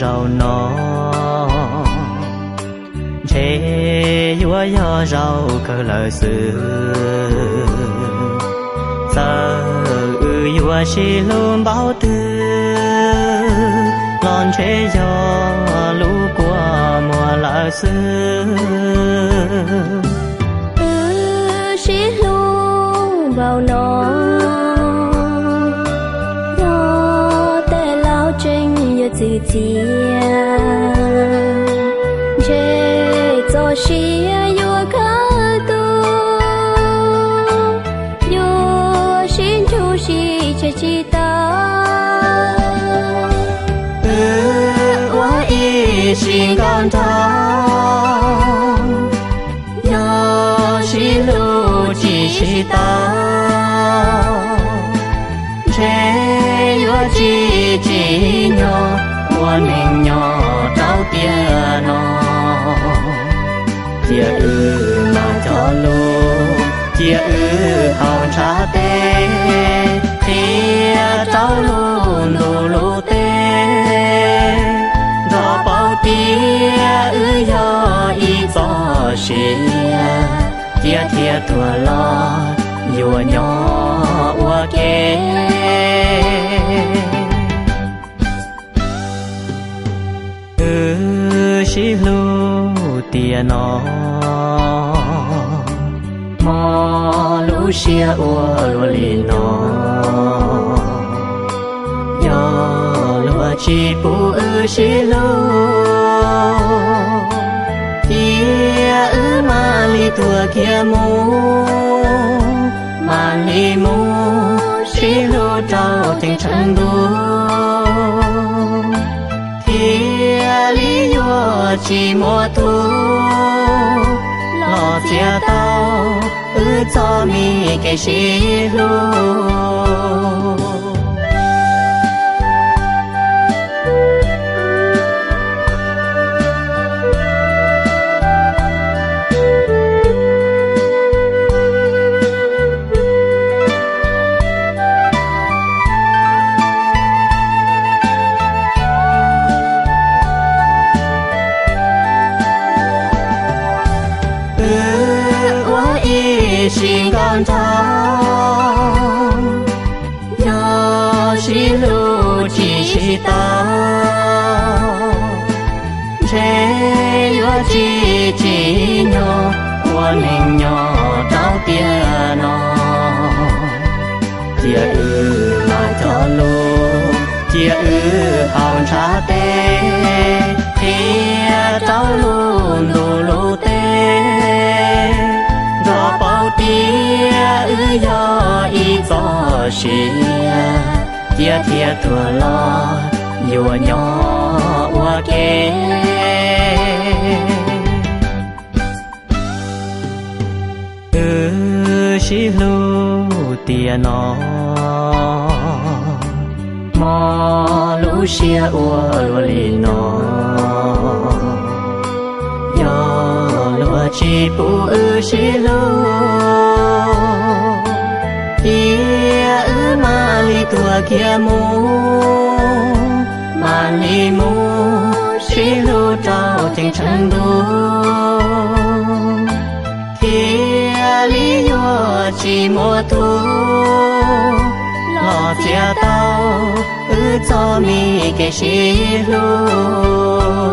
Zaum no ntshe yuav yog zaum kawg lawm xwb. Txawm wb yuav sib hlub npaum twg los ntshe yog lub kua muag lawm xwb. Wb sib hlub npaum no, yog tej laus tseem yuav txwv txiav, ntshe txoj sia yuav kawg tuag, yuav sib nrug sib tseg tsis tau. Wb ua ib sim nkaus nraug, yog sib hlub tsis sib tau, ntshe yuav tsis tsim nyog ua neej nyob rau tiam no. Cia wb mas cog lus, cia wb haus ntshav teb, qhia rau lub ntuj lub teb nrog paub tias wb yog ib txoj sia, cia thiaj tuag los yuav nyob ua ke. Wb sib hlub tiam no, hmo lub siab ua luaj li no, yog luag tsis pub wb sib hlub, cia wb mam li tuag kiag mus, mam li mus sib hlub rau ceeb tsheej ntuj, thiaj li yuav tsis muaj tus los txiav tau wb txoj me kev sib hlub. Wb ua ib sim nkaus nraug, yog sib hlub tsis sib tau, ntshe yuav tsis tsim nyog ua neej nyob rau tiam no. Cia wb mas cog lus, cia wb haus ntshav teb, qhia rau lub ntuj lub teb nrog paub tias wb yog ib txoj sia, cia thiaj tuag los yuav nyob ua ke. Wb sib hlub tiam no, hmo lub siab ua luaj li no, yog luag tsis pub wb sib hlub, cia wb mam li tuag kiag mus, mam li mus sib hlub rau ceeb tsheej ntuj, thiaj li yuav tsis muaj tus los txiav tau wb txoj me kev sib hlub.